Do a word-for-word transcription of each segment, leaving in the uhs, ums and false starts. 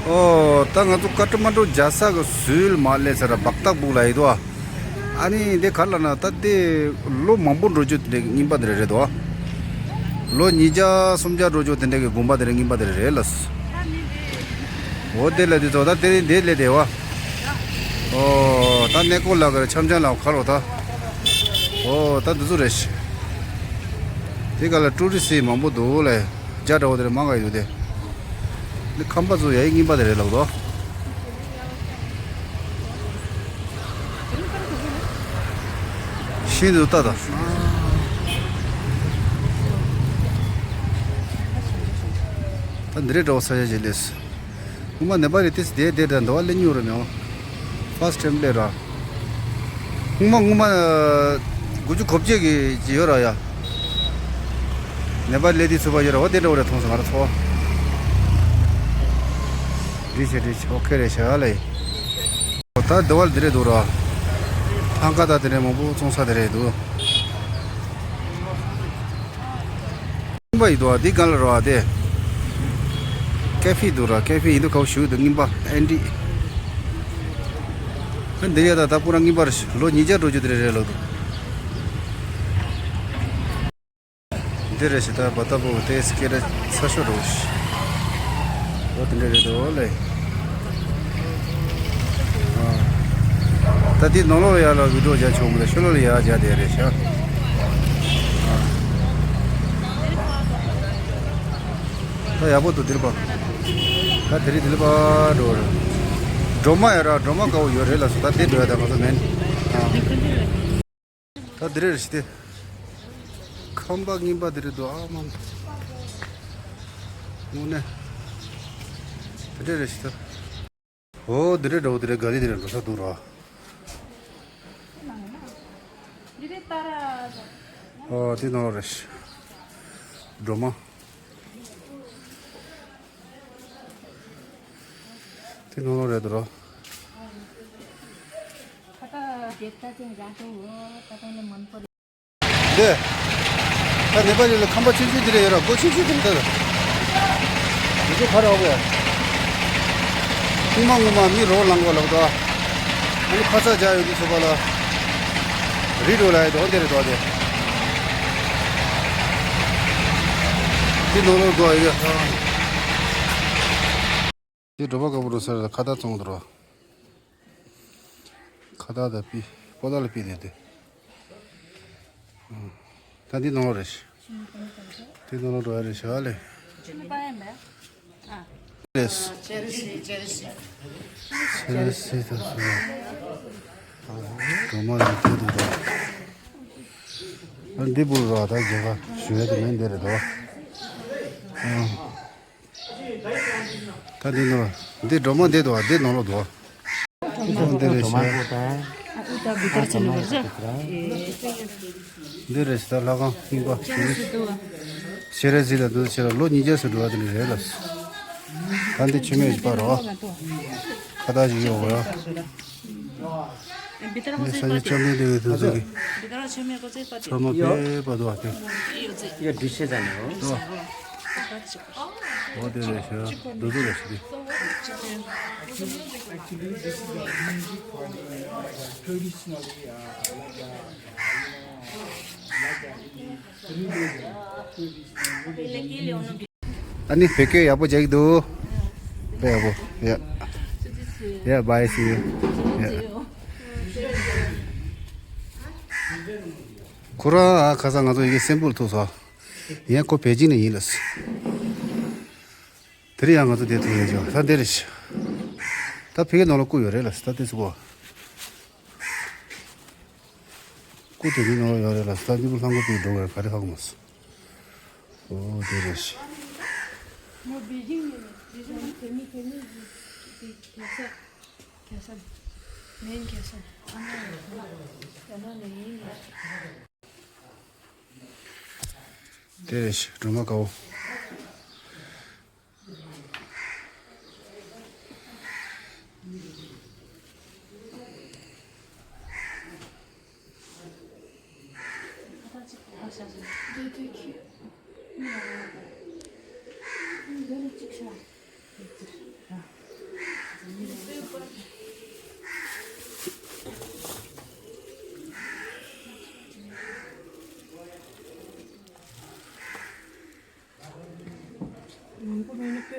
ཨོ། ད་ང་ཚོ་ཀ་ཏ་མན་ཌུ་རྒྱལ་ས་གི་ཟུར་མར་སླེབས་ཚར། བག་ཏག་སྦུག་ལ་ཡིན་དོ། ཨ་ནི་འདི་ག་རེ་ལབ་ན། ད་དེ་ལོ་མང་པོ་འགྲོ་རྒྱུ་དེ་འདྲའི་རྔན་པ་དེ་རེད་དོ། ལོ་ཉིས་བརྒྱ་སུམ་བརྒྱ་འགྲོ་རྒྱུ་དེ་འདྲའི་གི་དགོན་པ་དེ་རེད། རྔན་པ་དེ་རེད་ལགས། འོ་དེ་ལ་དེ་ཚོ་ད་དེ་རིང་འདི་སླེབས་དེ་བ། ཨོ། ད་གནས་སྐོར་ལ་ག་རེ་འཆམ་འཆམ་ལ་ཁ་ལོ་ད། ཨོ། ད་འདི་ཚོ་རེད་ཤག། དེ་ག་ལ་ཀྲུ་རི་སི་མང་པོ་འདུག་ལེ། རྒྱ་འདྲ་བོ་དེ་རེད། མང་ག་ཡོད་དེ། འདི་ཁང་པ་ཚོ་ཡ་ཡི་རྔན་པ་དེ་རེད་ལབ་དོ། ཤིན་ཏུ་ལྟ་དང་། ད་འདི་རེད་འདྲ་བོ་ས་ཆ་ཞིག་སླེབས། སྔོན་མ་ནེ་པ་ལི་ཏིས་དེ་དེ་འདྲ་འདི་བ་སླེབས་མྱོང་རེད་མྱོང་། ཕར་སི་ཊི་ཊེམ་སླེབས་ར། སྔོན་མ་སྔོན་མ་དགུ་བཅུ་གོ་བརྒྱད་ཀྱི་ཡོད་ར་ཡ། ནེ་པ་ལི་སླེབས་དུས་ཚོད་པ་ཡོད་ར་བ། དེ་འདྲ་བོ་རེད་མཐོང་སོང་ང་ར་ཚོ། འགྲིག་ཤག་འགྲིག་ཤག། ཨོ་ཁེ་རེད་ཤག་ལེ། ད་དེ་བ་ལ་དེ་རེད་འདུག་ར། ཐང་ཀ་ད་དེ་རེད། མང་པོ་བཙོང་ས་དེ་རེད་འདུག། རྔན་པ་ཡིན་འདུག་ཨ། འདི་ག་ལ་རོ་ཨ། དེ་ཀེ་ཧྥེ་འདུག་ར། ཀེ་ཧྥེ་ཡིན་འདུག། ཁ་བོ་ཞུ་འདུག། རྔན་པ་ཨེན་ཏི། ཨ་འདི་ཡ་ད་ད་པུ་ར་རྔན་པ་རེད་ཤག། ལོ་ཉིས་བརྒྱ་འགྲོ་རྒྱུ་དེ་རེད་རེད་ལབ་འདུག། འདི་རེད་ཤག། ད་བ་ད་པུ་དེ་སི་ཀེ་ར་ཚ་ཤོ་འགྲོ་ཤག། འོ་དེ་འདྲ་རེད་འདུག་ལེ། ཨ། ད་འདི་ནང་ལོགས་ལ་ཡར་ལ་བི་ཌིའོ་རྒྱག་ཆོག་མི་འདུག། ཕྱི་ལོགས་ལ་ཡར་རྒྱག་བསྡད་རེད་ཤག། ཨ། ད་ཡག་པོ་འདུག་འདིར་པ། ད་དེ་རིང་འདིར་པ་འགྲོ་རེད། སྒྲོལ་མ་ཡོད་ར། སྒྲོལ་མ་དཀར་པོ་ཡོད་རེད་ལགས་སོ། ད་དེ་འགྲོ་ཡ་ད་ང་ཚོ་མེད། ཨ། ད་འདི་རེད་ཤག་སྟེ། ཁང་པ་རྔན་པ་འདི་རེད་འདུག་ཨ་མ། དངོས་གནས། འདི་འདྲ་རེད་ཤག་སྟེ། ཨོ་འདི་འདྲ་འདྲ་བོ་འདི་འདྲ་ག་རེ་འདི་འདྲ་འགྲོ་ས་འདུག་ར། ཨོ་དེ་ནང་རེད་ཤག། སྒྲོལ་མ། དེ་ནང་རེད་འདུག་ར། འདི། ད་ནེ་པ་ལི་ལ་ཁང་པ་ཆུང་ཆུང་འདི་རེད་ཡོད་ར། སྒོ་ཆུང་ཆུང་འདི་རེད་ད། འདི་ཚོ་ག་རེ་འོག་ཡ། སྔོན་མ་སྔོན་མ་མི་རོ་ལངས་གོ་ལབ་དོ། ཨ་ནི་ཁ་ཚ་རྒྱག་ཡོད་དུས་ཚོད་པ་ལ། རི་འགྲོ་ལ་ཡོད་དོ་འདི་རེད་དོ་དེ། འདི་ནང་ལོགས་འགྲོ་ཡ་ཡོད། འདི་སྒྲོལ་མ་དཀར་པོ་འགྲོ་ས་རེད། ཁ་བརྡ་བཙོང་འདུག་ར། ཁ་བརྡ་དང་པི། པོ་ཏ་ལ་པི་དེ་དེ། ད་འདི་ནང་ལོགས་རེད་ཤག། འདི་ནང་ལོགས་འགྲོ་ཡ་རེད་ཤག་ལེ། རེད། ཆེར་སི་དང་སུ། སྒྲོལ་མ་ཡང་དེ་འདུག་ར། ཨ་འདི་བུ་ར་ད་རྒྱ་གར་ཞུ་ཡ་དེ་མིན་འདི་རེད་དོ། ཨ། ད་འདི་ནང་འདི་སྒྲོལ་མ་འདི་འདུག་བ། འདི་ནང་ལོགས་འདུག་བ། འདི་འདི་རེད་ཤག། འདི་རེད་ཤག། ད་ལྷ་ཁང་རྙིང་པ་ཞེ་རེ་ཟི་ལ་འདུག་ཟེར་ལོ་ཉིས་བརྒྱ་ཙམ་འགྲོ་བ་དེ་འདྲ་རེད་ལ། ད་འདི་ཆུ་སྨད་ཀྱི་པར་རོ། ཁ་བརྡ་ཞིག་ཡོད་ར། འདི་ས་ཆ་བཅོམ་ལྡན་འདས་ཀྱི་དུས་ཚོད་ཀྱི་ཚང་མ་ཕེབས་པ་འདུག་བ། དེ་འདི་ཤེས་ཙང་ནས་འོ། འོ་དེ་རེད་ཤག། འདི་ཚོ་རེད་ཤག། Actually, this is a music for the traditionally, uh, like, uh, you know, like, uh, in the traditional music. ཨ་ནི་བོད་སྐད་ཡག་པོ་རྒྱག་གི་འདུག། དཔེ་ཡག་པོ། ཡ། ཡ་བྷའི་སི་ཡུ། ཡ། ཁོ་རང་ཨ་ཁ་སང་ང་ཚོ་ཡི་གེ་སེམས་པོ་ལ་ཐུག་སོང་། ཡང་ཁོ་པེ་ཅིང་ནས་ཡིན་ལ། དེ་རིང་ཡང་ང་ཚོ་དེ་ཐུག་ཡོད་ཅོ། ད་འདི་རེད་ཤག། ད་ཕ་གི་ནང་ལ་བསྐུར་ཡོད་རེད་ལ། ད་དེ་ཚོ་གོ། བསྐུར་དེ་འདི་ནང་ལ་ཡོད་རེད་ལ། ད་འདི་བུ་ལྷམ་གོག་པའི་འགྲོ་བར་ག་རེ་ཧ་གོ་མ་སོང་། ཨོ་དེ་རེད་ཤག། དེ་རེད་ཤག། སྒྲོལ་མ་དཀར་པོ།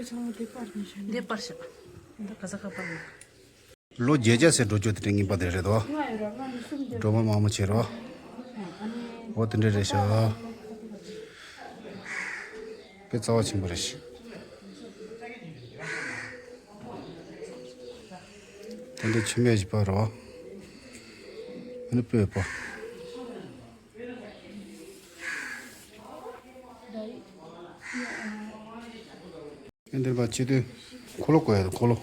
འདི་པར་ཞིག་འདི་ག་ས་ག་པར་ནས། ལོ་བརྒྱད་བརྒྱ་ཟེར་འགྲོ་རྒྱུ་དེ་འདྲ་རྙིང་པ་དེ་རེད་དོ། སྒྲོལ་མ་དམར་མོ་བྱེད་རོགས། འོ་དེ་འདྲ་རེད་ཤག་དཔེ་རྩ་བ་ཆེན་པོ་རེད་ཤག་དེ་འདྲ་ཆུ་སྨན་ཞིག་པ་རོགས། ཨ་ནི་སྤོས་པ། ཨེ་འདིར་བ་ཆེ་དུས་འཁོར་ལོ་བསྐོར་ཡ་དང་འཁོར་ལོ།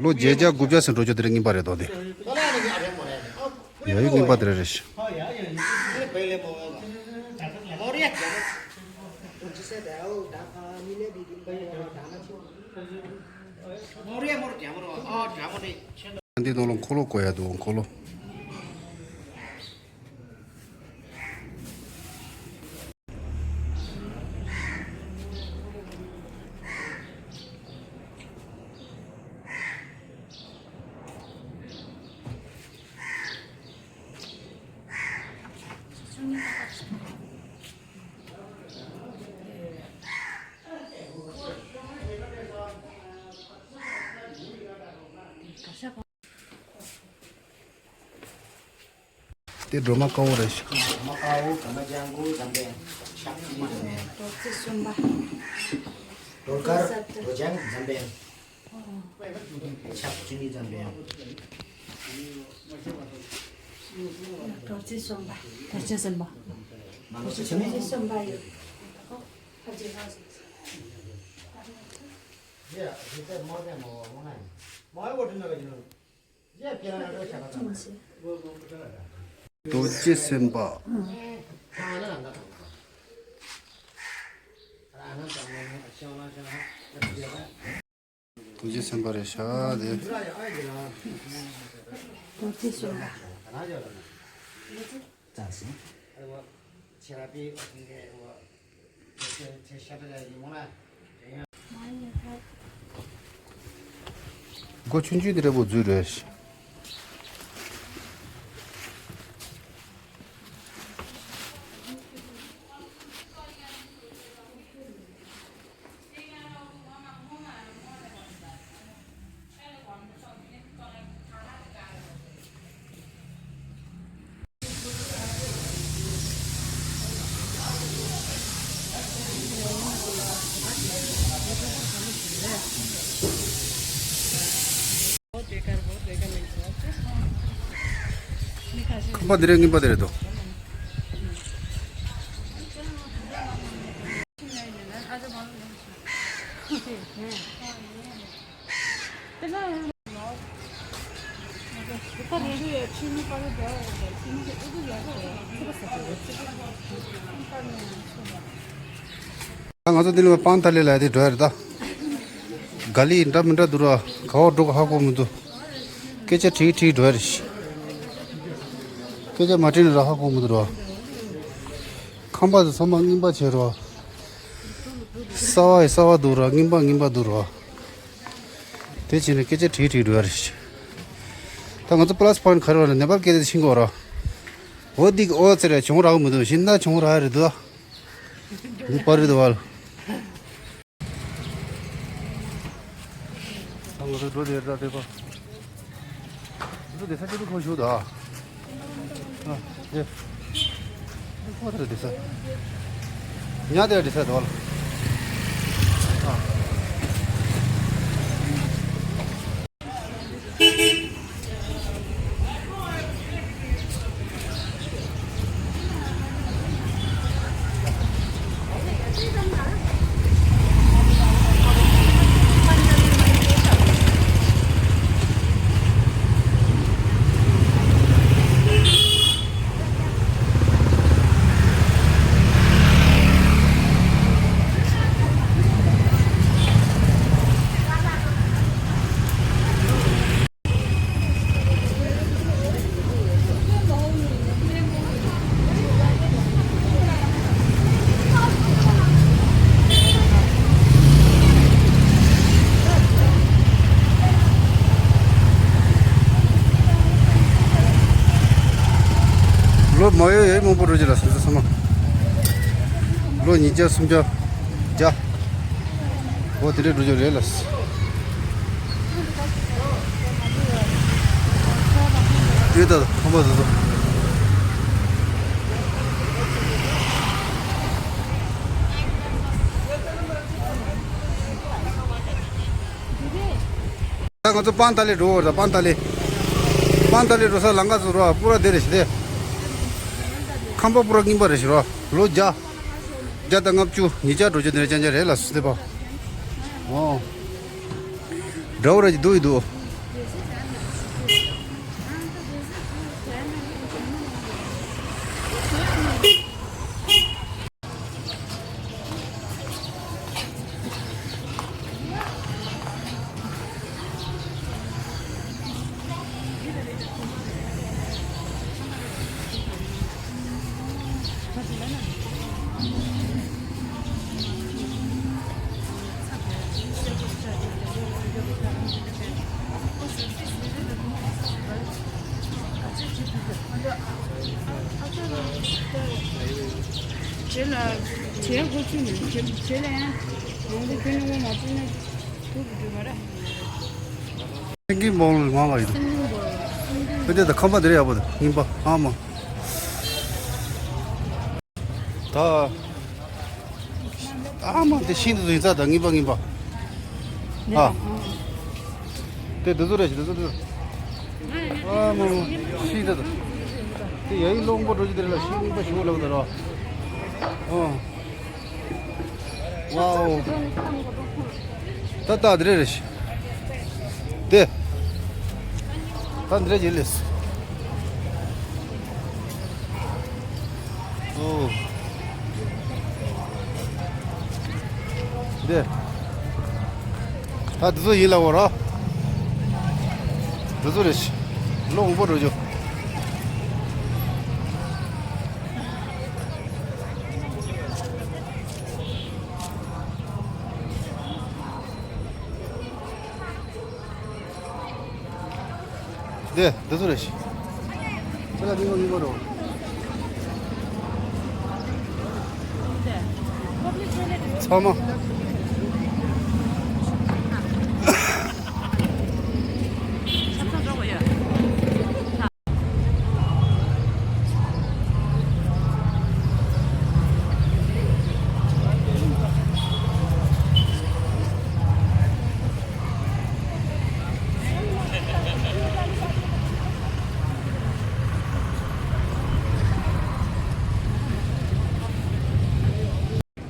ལོ་བརྒྱད་བརྒྱ་དགུ་བརྒྱ་ཟིན་འགྲོ་རྒྱུ་དེ་རིང་རྙིང་པ་རེད་དོ་དེ། ཡ་ཡོད་རྙིང་པ་དེ་རེད་རེད། འདི་ནང་ལ་འཁོར་ལོ་བསྐོར་ཡ་འདུག་འཁོར་ལོ། དེ་སྒྲོལ་མ་དཀར་པོ་རེད་ཤག་སྒྲོལ་མ་དཀར་པོ། སྒྲོལ་མ་ལྗང་གུ་འཛམ་བུ་གླིང་། ཕྱག་བཅུ་གཉིས་འཛམ་བུ་གླིང་། རྡོ་རྩེ་གསུམ་པ། རྡོ་དཀར་རྡོ་རྗེ་འཛམ་བུ་གླིང་། ཕྱག་བཅུ་གཉིས་འཛམ་བུ་གླིང་། རྡོ་རྗེ་གསུམ་པ། རྡོ་རྗེ་གསུམ་པ། མ་ལོ་ཚེ་ཆེན་མོ། རྡོ་རྗེ་གསུམ་པ་ཡོད། ཨོ། ཕ་རྗེས་ལ་སོང་། རྡོ་རྗེ་སེམས་དཔའ། རྡོ་རྗེ་སེམས་དཔའ་རེད་ཤག་དེ། རྡོ་རྗེ་སེམས་དཔའ། སྒོ་ཆུང་ཆུང་དེ་འདྲ་པོ་འཛུལ་རེད། ཁང་པ་འདི་རེད། རྙིང་པ་འདི་རེད་དོ། ད་ང་ཚོ་འདི་ལ་སྤང་ཐ་ལེ་ལ་དེ་འགྲོ་ཡ་རེད་ད། ག་ལི་འདྲ་མི་འདྲ་འདུག་ར། ག་བ་འགྲོ་ག་ཧ་གོ་མི་འདུག་སྐད་ཆ་དྲིས་དྲིས་འགྲོ་ཡ་རེད། སྐད་ཆ་མ་དྲིས་ན་ར་ཧ་གོ་མི་འདུག་ར། ཁང་པ་དེ་ཚང་མ་རྙིང་པ་བྱས་ར། གསར་བ་ཡི་གསར་བ་འདུག་ར། རྙིང་པ་རྙིང་པ་འདུག་ར། དེ་བྱས་ནས་སྐད་ཆ་དྲིས་དྲིས་འགྲོ་ཡ་རེད། ད་ང་ཚོ་པ་ལ་སི་པོ་ཡིན་ཊི་ག་རེ་བ་ན་ནེ་པཱལ་སྐད་དེ་ཕྱིན་གོ་ར། འོ་འདི་གི་འོ་ཟེར་ར་བྱུང་རག་མི་འདུག་ཤིན་ན་བྱུང་རག་རེད་འདུག་འདི་པར་རེད་འདུག་བ། ད་ང་ཚོ་འགྲོ་དེ་ར་དེ་པ། འགྲོ་དེ་ས་ཆ་འདུག་ཁོ་ཞུ་ད། ཨ་དེ། འདུག་ཁོ་དེ་ར་དེ་ས། ཉ་དེ་ར་དེ་ས་དོ་ལ། ཨ། མ་ཡོད་ཡོད་མང་པོ་འགྲོ་རྒྱུ་ལ་སོང་ཚེ་ཚང་མ། ལོ་ཉིས་བརྒྱ་སུམ་བརྒྱ་བརྒྱ། འོ་དེ་འདྲས་འགྲོ་རྒྱུ་རེད་ལ། ཡོད་ད་ཁང་པ་བཟོ་བཟོ། ད་ང་ཚོ་པང་ཏཱ་ལའི་འགྲོ་བར་ད་པང་ཏཱ་ལའི། པང་ཏཱ་ལའི་འགྲོ་ས་ལམ་ཁ་ཚོ་རོ་པུ་ར་དེ་རེད་ཤི་དེ། ཁང་པ་པུ་ར་རྙིང་པ་རེད་ཤི་རོ། ལོ་བརྒྱ། བརྒྱ་དང་ལྔ་བཅུ་ཉིས་བརྒྱ་འགྲོ་རྒྱུ་དེ་རེད་ཅང་ཅང་རེད་ལ་སུ་དེ་པ། ཨོ། འདྲ་བོ་ར་ཅིག་འདུག་ཡི་འདུག་རྗེས་ལ་བྱས་འགོ་ཚུགས་ནས་རྗེས་རྗེས་ལ་ཡང་མང་པོ་ཁྱོད་ནི་དངོས་མ་བཙུགས་ན་ཐུག་གི་འགྲོ་མ་ར། སེང་གེ་མོལ་མང་བ་ཡིན། སེང་གེ་མོལ། ཨ་དེ་ད་ཁམས་པ་དེ་རེད་ཡག་པོ་དེ་རྙིང་པ་ཨ་མ། ད། ཨ་མ་དེ་ཤིང་དེ་ཚོ་ཡིན་ས་ད་རྙིང་པ་རྙིང་པ། ཨ། དེ་དེ་ཚོ་རེད་ཤི་དེ་ཚོ་དེ་ཚོ། ཨ་མ་མ་ཤིང་དེ་ཚོ། དེ་ཡ་ཡི་ལོང་པོ་འགྲོ་རྒྱུ་དེ་རེད་ལ་ཤིང་རྙིང་པ་ཞིག་ལབ་དེ་རོ། ཨ། ཝའོ། ད་ད་དེ་རེད་རེད་ཤི། དེ། ད་འདི་རེད་ལེས། ཨོ། དེ། ད་འདི་ཚོ་ཡིན་ལ་འོ་ར། འདི་ཚོ་རེད་ཤི། ལོ་འོང་པོ་འགྲོ་རྒྱུ། དེ་འདི་ཚོ་རེད་ཤི། ཁྱེད་ལ་མི་མང་མི་མང་རོ། ཚང་མ།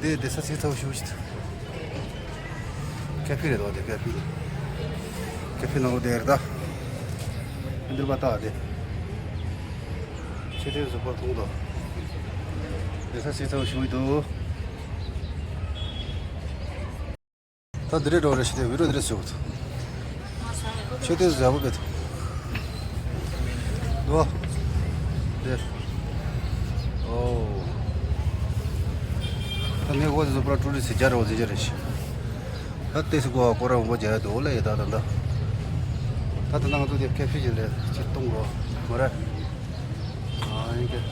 དེ་དེ་ས་ཚིགས་ཚ་བོ་ཞུ་ཞིག་ཀ་ཕི་རེད་དོ། དེ་ཀ་ཕི། ཀ་ཕི་ནང་ལོ་དེར་ད། འདིར་པ་ཏག་དེ། ཆེ་དེ་བཟོ་པ་མཐོང་དོ། དེ་ས་ཚིགས་ཚ་བོ་ཞུ་འདུག་ད་འདི་རེད་འགྲོ་རེད་ཤི་དེ་བི་རོ་འདི་རེད་ཤོག་ཆེ་དེ་བཟོ་པ་བེད། དོ། དེ། ཨོ། ད་ངས་འོ་དེ་བཟོ་པ་ཀྲུ་རི་སི་རྒྱ་རོ་ཟེར་རྒྱ་རེད་ཤི། ད་ལྟས་སུ་གོ་བ་སྐོར་ར་འོ་རྒྱ་དོ་ལ་ཡེ་ད་ད་ད། ད་ད་ང་ཚོ་དེ་ཀ་ཕི་ཞིག་ལས་ཅི་གཏོང་གོ་མ་ར། ཨ་ཡིན་གྱི།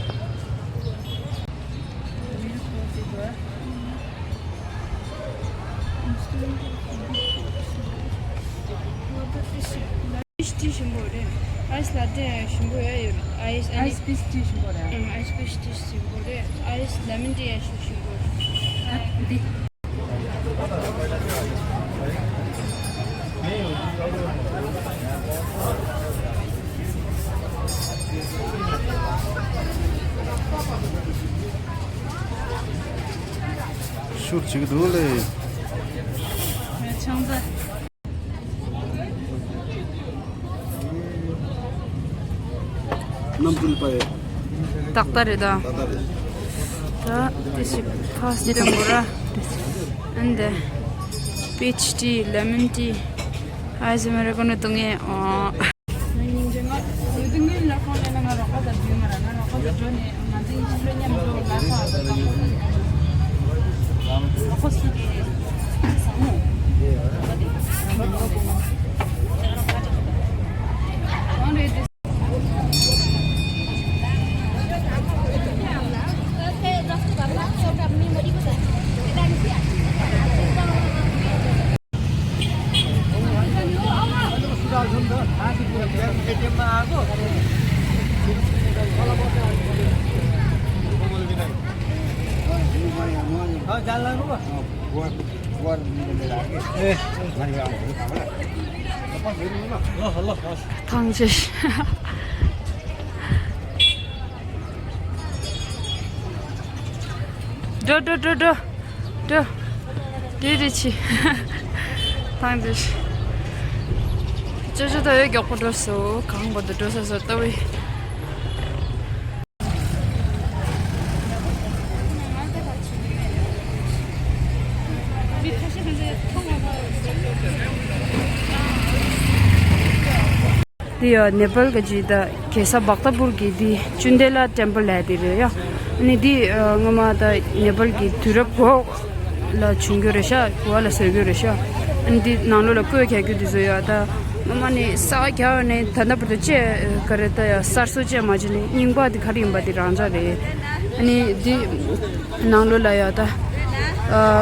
ཨའི་སི་ཊི་ཞིམ་པོ་རེད། ཨའི་སི་ལ་ཏེ་ཞིམ་པོ་ཡོད་ཡོད། ཨའི་སི་ཨ་ནི་ཨའི་སི་པིས་ཊི་ཞིམ་པོ་རེད། ཨང་ཨའི་སི་པིས་ཊི་ཞིམ་པོ་རེད། ཨའི་སི་ལེ་མོན་ཊི་ཡང་ཞིམ་པོ་རེད། ཨ་འདི། ཤུར་ཅིག་འདུག་ལེ། ཆང་ས། རྣམ་སྤུལ་པ་ཡོད། ཏག་ཏག་རེད་ད། ཏག་ཏག་རེད། ད་དེ་ཞིག་ཁ་སི་དང་གོ་ར། ཨན་དེ། པིཆ་ཊི་ལེ་མོན་ཊི། ཨའི་སི་མ་རེ་ཀོ་ནི་ཏུང་ངེ་ཨོ། ཐང་ཆད། འགྲོ་འགྲོ་འགྲོ་འགྲོ་འགྲོ། འདི་རེད་ཆི། ཐང་འདི། ཅོ་ཅོ་ད་འོས་མགྱོགས་པོ་འགྲོ་སོ། གང་བར་དུ་འགྲོ་ས་སོ་ལྟ་བུའི། འདི་ཡོ་ནེ་པཱལ་ག་ཅི་ད་གེ་ས་བག་ཏ་པུར་གི་འདི་ཅུན་དེ་ལ་ཊེམ་པལ་ལ་དེ་རེད་ཡ། ཨ་ནི་འདི་སྔོན་མ་ད་ནེ་པཱལ་གི་དུས་རབས་གོ་ལ་བྱུང་རྒྱུ་རེད་ཤག་གོ་ལ་བཟོས་རྒྱུ་རེད་ཤག་ཨ་ནི་འདི་ནང་ལོགས་ལ་བརྐོས་རྒྱག་རྒྱུ་འདི་ཚོ་ཡ། ད་སྔོན་མ་ནི་ས་རྒྱག་ནས་ད་ལྟ་བར་དུ་ཅེ་ག་རེ་ད་ཡ་གསར་བཟོ་ཅེ་མ་བྱས་ནས་རྙིང་པ་འདི་ག་རེ་ཡིན་པ་འདི་རང་འཇགས་རེད། ཨ་ནི་འདི་ནང་ལོགས་ལ་ཡ་ད། ཨ།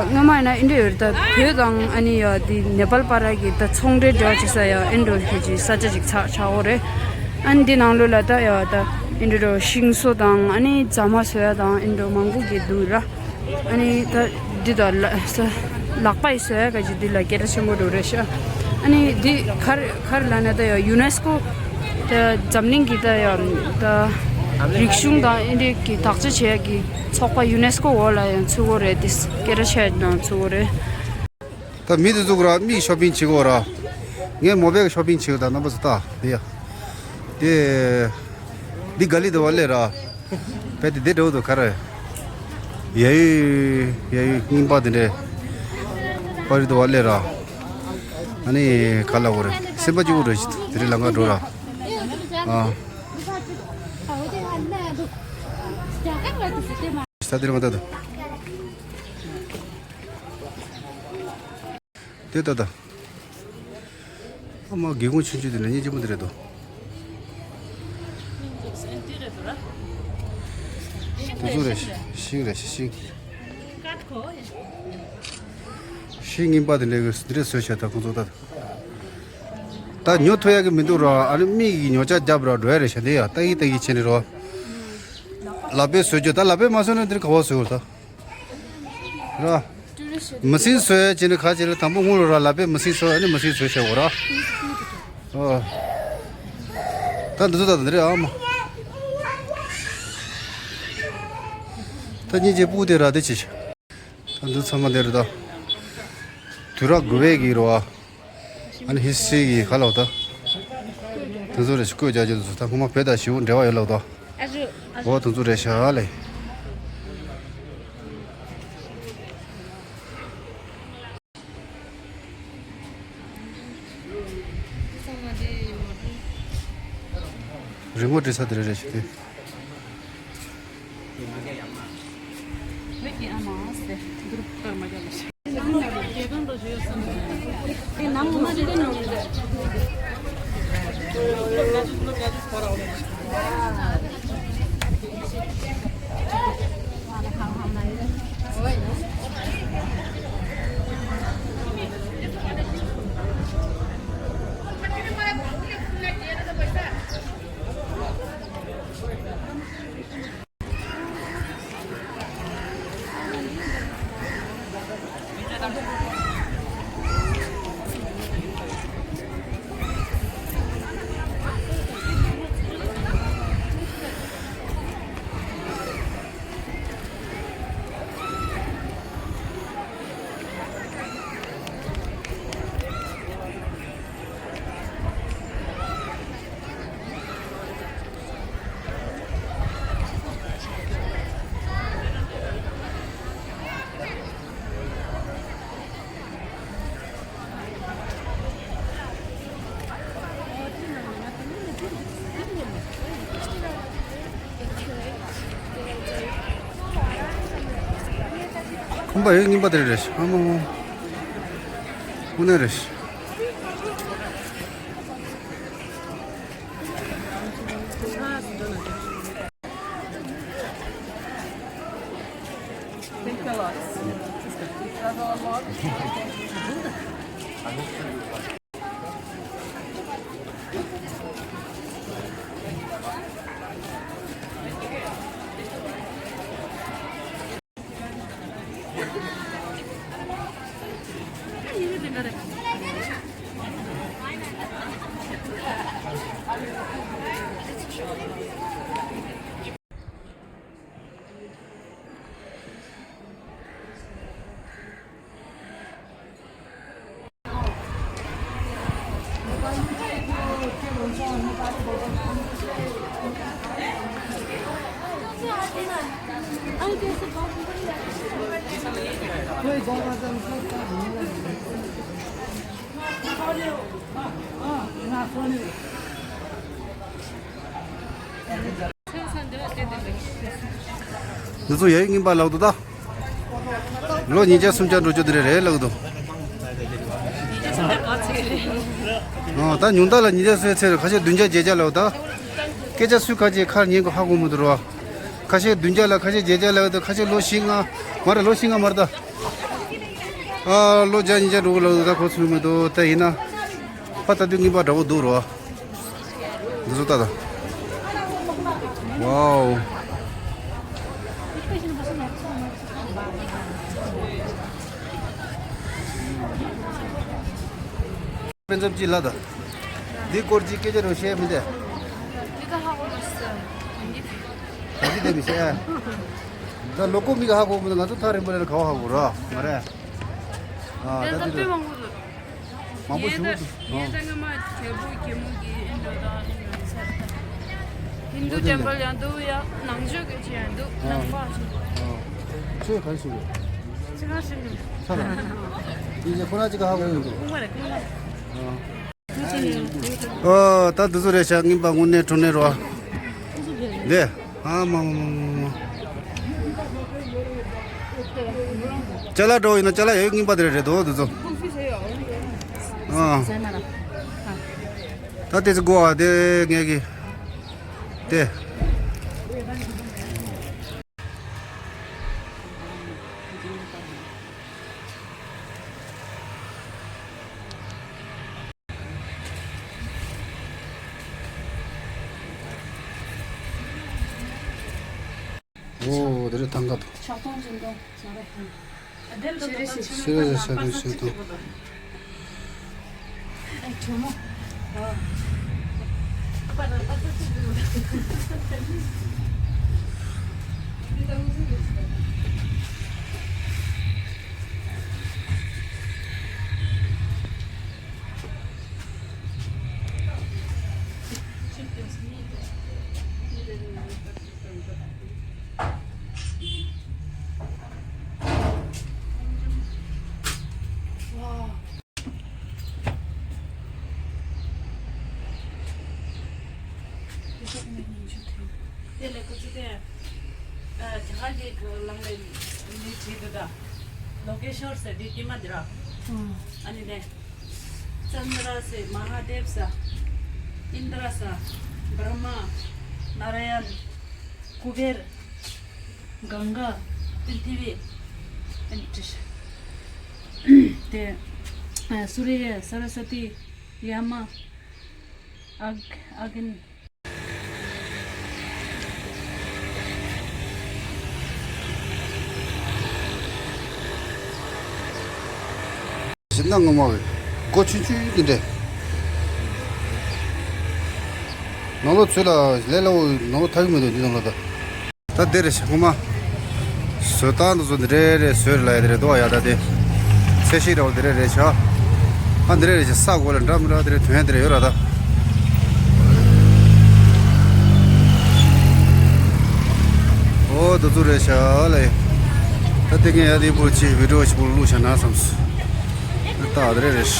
སྔོན་མ་ཡིན་ན་ཨིན་འདྲ་ཡོད་རེད། ད་བོད་དང་ཨ་ནི་ཡ་དེ་ནེ་པཱལ་བར་གྱི་ད་ཚོང་འབྲེལ་འབྲེལ་བ་བྱེད་ས་ཡ་ཨིན་འདྲ་ཁྱེད་ཀྱི་ས་ཆ་ཅིག་ཆགས་ཆགས་འོ་རེད། ཨ་ནི་འདི་ནང་ལོགས་ལ་ད་ཡ་ད་ཨིན་འདྲ་ཤིང་བཟོ་དང་ཨ་ནི་རྫ་མ་བཟོ་ཡ་དང་ཨིན་འདྲ་མང་པོ་གི་འདུག་ར། ཨ་ནི་ད་འདི་ད་ལ་ས་ལག་པ་ཡི་བཟོ་ཡ་ག་ཅིག་འདི་ལ་སྐད་གྲགས་ཆེན་པོ་འགྲོ་རེད་ཤག་ཨ་ནི་འདི་གར་གར་ལ་ན་ད་ཡ་ཡུ་ནེ་སི་ཀོ། ད་འཛམ་གླིང་གི་ད་ཡང་ད་རིག་གཞུང་དང་ཨེ་འདྲས་ཀྱི་བདག་ཆ་བྱེད་ཀྱི་ཚོགས་པ་ཡུ་ནེ་སི་ཀོ་འོག་ལ་ཡང་ཚུད་ཀྱི་རེད། དེ་སྐད་ཆ་བཤད་ནང་ཚུད་ཀྱི་རེད། ད་མི་དེ་ཚོ་ག་ར་མིག་ཤོ་པིང་བྱེད་ཀྱི་ཡོད་ར། ངས་མོ་བེག་ཤོ་པིང་བྱེད་ཀྱི་ད་རྣམ་པ་ཚོ་ལྟ་དེ་ཡ། དེ་འདི་ག་ལི་དེ་བ་ལས་ར། བས་དེ་དེ་འགྲོ་འདུག་ག་རེ། ཡ་ཡུ་ཡ་ཡུ་རྙིང་པ་དེ་འདྲས། པར་རི་དུ་བ་ལས་ར། ཨ་ནི་ག་ལ་འོ་རེད། སེམས་པ་སྐྱིད་པོ་རེད། དེ་རིང་ལམ་ཁ་འགྲོ་ར། ཨ། ས་དེ་རིང་མ་ལྟ་དུ། དེ་ལྟ་ད། ཨ་མ་སྒེའུ་ཁུང་ཆུང་ཆུང་དེ་ལ་སྙིང་རྗེ་མོ་དེ་རེད་དོ། དེ་ཚོ་རེད། ཤིང་རེད་ཤིང་། ཤིང་རྙིང་པ་དེ་འདྲའི་གི་འདི་འདྲ་བཟོས་བྱས་ད་ཁོང་ཚོ་ད། ད་ཉོ་ཐུབ་ཡ་གི་མི་འདུག་ར། ཨ་ནི་མི་གི་ཉོ་ཆ་རྒྱབ་ར་འགྲོ་ཡ་རེད་ཤག་འདི་ཡ་ལྟ་གི་ལྟ་གི་བྱས་ནས་རོ། ལག་པས་བཟོས་རྒྱུ་ད་ལག་པས་མ་བཟོས་ན་འདིར་ག་བ་བཟོས་ཡོད་ད། ར། མི་སྲིན་བཟོས་བྱས་ནས་ག་བྱས་ལ་དང་པོ་སྔོན་ལ་ར་ལག་པས་མི་སྲིན་བཟོས་ཨ་ནི་མི་སྲིན་བཟོས་བྱས་འོ་ར། ཨོ། ད་འདི་ཚོ་ད་འདི་རེད་ཨ་མ། ད་སྙིང་རྗེ་སྤུ་དེ་ར་དེ་ཅི། ད་འདི་ཚང་མ་དེ་རེད་ད། དུས་རབས་དགུ་པའི་གི་རོ་ཨ། ཨ་ནི་ཧི་སི་ཊི་རི་གི་ཁ་ལོ་ད། དེ་ཚོ་རེ་ཞིག་བཀོད་རྒྱ་ཆེ་དུ་ད་ཁོ་མ་བོད་དང་ཞི་བོ་འབྲེལ་བ་ཡོད་ལོ་ད། འོ་དེ་ཚོ་རེ་ཤ་ལེ། རི་མོ་བྲིས་ས་དེ་རེ་རེ་ཞིག་དེ། ཁང་པ་ཡོད་རྙིང་པ་དེ་རེད། ཨ་མ། དངོས་གནས་རེད། Thank you a lot. Travel a lot. Thank you. འདི་ཚོ་ཡ་ཡིག་རྙིང་པ་ལབ་འདུག་ད། ལོ་ཉིས་བརྒྱ་སུམ་བརྒྱ་འགྲོ་རྒྱུ་དེ་རེད་རེད་ལབ་འདུག། ཨོ་ད་ཉུང་མཐའ་ལ་ཉིས་བརྒྱ་སུ་ཡ་ཚེ་རེད། ཁ་ཤས་བདུན་བརྒྱ་བརྒྱད་བརྒྱ་ལབ་ད། སྐད་ཆ་སུས་ཁ་ཅིག་ཁར་ཉན་གོ་ཧ་གོ་མི་འདུག་རོ། ཁ་ཤས་བདུན་བརྒྱ་ལ་ཁ་ཤས་བརྒྱད་བརྒྱ་ལབ་ད། ཁ་ཤས་ལོ་བཞི་ལྔ། མ་རེད་ལོ་བཞི་ལྔ་མ་རེད་ད། ཨ་ལོ་བརྒྱ་ཉིས་བརྒྱ་འགྲོ་གི་ལབ་འདུག་ད་ཁོ་ཚོས་མི་འདུག་ད་ཡིན་ན། ཕ་ད་དུས་རྙིང་པ་འདྲ་བོ་འདུག་རོ། འདི་ཚོ་ལྟ་དང་། ཝའོ། དཔེ་མཚོན་ཅིག་ལ་དང་། འདི་སྐོར་ཅིག་སྐད་ཆ་རོ་བཤད་མི་འདས། མི་ག་ཧ་གོ་མ་སོང་། ག་ཅི་དེ་མི་ཤེས། ད་ལོ་ཀོ་མི་ག་ཧ་གོ་མི་འདུག་ང་ཚོ་ཐག་རིང་པོ་ལ་ག་བ་ཧ་གོ་ར་མ་རེད། ཨ་ད་དེ་དེ། མང་པོ་ཞུ་འདུག་ངེད་ད་ངེད་ད་ང་མ་རྒྱལ་པོ་རྒྱལ་མོ་གི་ཨེ་འགྲོ་དང་ཨེ་འགྲོ་ས། ཧིན་དུ་ཊེམ་པལ་ཡང་འདུག་ཡ། ནང་ཆོས་སྐད་ཆ་ཡང་འདུག་ནང་པ་ཆོས། ཆོས་ག་རེ་ཞུ་དགོས། ཅི་ག་ཞུ་མི། ས་ལ། ཡིན་ཅེ་ཁོ་ར་ཅི་ག་ཧ་གོ་ཡོང་འདུག་ཁུངས་མ་རེད་ཁུངས་མ། ཨ། ཨོ་ད་འདི་ཚོ་རེད་ཤག་རྙིང་པ་དངོས་གནས་དྲང་གནས་རོ། འདི། ཨ་མ་མ་མ་མ་མ། ཅ་ལག་འགྲོ་ཡིན་ན་ཅ་ལག་ཡོད་རྙིང་པ་དེ་རེད་རེད་དོ་འདི་ཚོ། ཨ། ད་དེ་ཚོ་དགོས་ཨ་དེ་ངས་ཀྱི། དེ། ཨོ་དེ་རེད་ཐང་ག་དང་། ཕྱག་སྟོང་སྦྱིན་སྟོང་ཟ་ར་ཕུང་། ཤེས་རེ་ཤེས་དང་ཤེས་དང་། དེ་ལས་ཁོ་ཚོ་དེ་ཨ་རྒྱ་གར་གྱི་ལམ་ལས་མི་བྲིས་འདུག་ད། ལོ་ཀེ་ཤོར་ཟེར་དེ་དཀྱིལ་མ་འདི་ར། ཨ་ནི་ནས་ཙནྡྲ་ཟེར་མ་ཧཱ་དེབ་ཟེར། ཨིནྡྲ་ཟེར། བྷྲ་མ། ནཱ་ར་ཡན། ཀུ་བེར། གངྒཱ། པིར་ཐི་བི། ཨེན་ཏྲི་ཤ། དེ། ཨ་སུ་རི་ཡ། སར་སྭ་ཏི། ཡ་མ། ཨག་ཨག་ནི། ཞིབ་ན་ངོ་མ་བའི་སྒོ་ཆུང་ཆུང་འདི་འདྲས། ནང་ལོགས་ཚུད་ལ་ལས་སླ་བོ་ནང་ལོགས་ཐག་གི་མི་འདུག་འདི་ནང་ལོགས་ད། ད་འདི་རེད་ཤག་ངོ་མ། བཟོ་སྟངས་འདི་ཚོ་འདི་འདྲས་རེད་བཟོས་རེད་ལ་ཡ་འདི་རེད་འདུག་ཡ་ད་དེ། ཚད་གཞི་འདྲ་བོ་འདི་འདྲས་རེད་ཤག་ཨ་འདི་འདྲས་རེད་ཤག་ས་གོ་ལ་འདྲ་མི་འདྲ་འདི་འདྲས་དོན་འདི་འདྲས་ཡོད་ར་ད། ཨོ་འདི་ཚོ་རེད་ཤག་ལ་ཡ། ད་དེ་ངས་ཡ་དེ་པོ་ཅིག་བི་ཌི་ཡོ་ཞིག་པོ་བླུགས་བཞག་ན་བསམས། ད་དེ་རེད་རེད།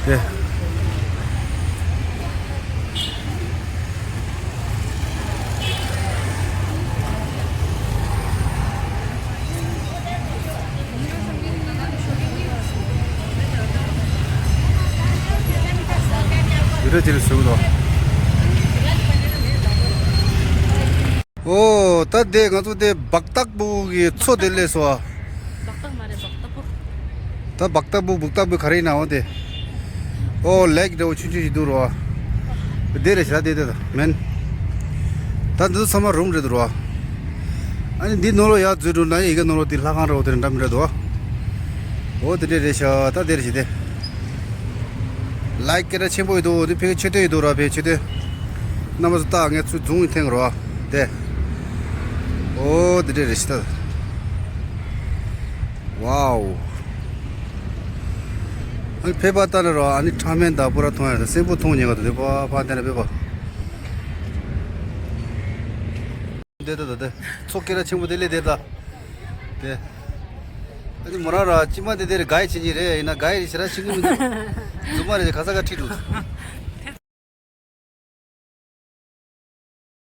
དེ། བི་ཌི་ཡོ་ཅིག་བཟོས་འདུག་ཨོ། ད་དེ་ང་ཚོ་དེ་སྦག་སྟག་པོ་གི་མཚོ་དེ་སླེབས་སོང་ཨ། སྦག་སྟག་མ་རེད་སྦག་སྟག་པོ། ད་སྦག་སྟག་པོ་སྦུག་སྟག་པོ་ག་རེ་ཡིན་ནའང་དེ། ཨོ་ལེག་འདྲ་བོ་ཆུང་ཆུང་ཞིག་འདུག་རོ། དེ་རེད་ཤག་དེ་དེ་ད་མིན། ད་འདི་ཚོ་ཚང་མ་རུམ་རེད་འདུག་རོ། ཨ་ནི་འདི་ནང་ལོགས་ཡར་འཛུལ་འགྲོ་ན་ཡི་གེ་ནང་ལོགས་དེ་ལྷ་ཁང་འདྲ་བོ་དེ་འདྲ་མི་རེད་འདུག་ཨོ་དེ་འདྲ་རེད་ཤག་ད་དེ་རེད་ཤག་དེ། ལའིཀ་སྐད་གྲགས་ཆེན་པོ་ཡོད་དོ། འདི་ཕ་གི་མཆོད་རྟེན་ཡོད་དོ་ར། ཕ་གི་མཆོད་རྟེན། རྣམ་པ་ཚོ་ལྟ། ངས་ཚུར་ཛུམ་འཐེན་རོགས། དེ། ཨོ་འདི་འདྲ་རེད་ཤི་ད། ཝའོ། ཨ་ནི་ཕེབས་པ་ལྟ་ན་རོ། ཨ་ནི་ཁྲ་མེན་དང་པུ་ར་མཐོང་ཡ་ད། སེམས་པོ་མཐོང་ཉེན་ཁ་འདུག་དེ་ཕ་ཕ་དེ་ན་ཕེབས་པ། དེ་ད་ད་དེ། མཚོ་སྐད་གྲགས་ཆེན་པོ་དེ་ལས་དེ་ད། དེ། ཨ་ནི་མོ་རང་ར་ཅི་མ་དེ་དེ་རེད། ག་ཡི་ཆེན་ཆེན་རེད། ཡིན་ན་ག་ཡི་རེད་ཞེ་ར་ཤི་གི་མི་འདུག་རྫུན་མ་རེད། ག་ས་ག་ཁྲིད་འགྲོ།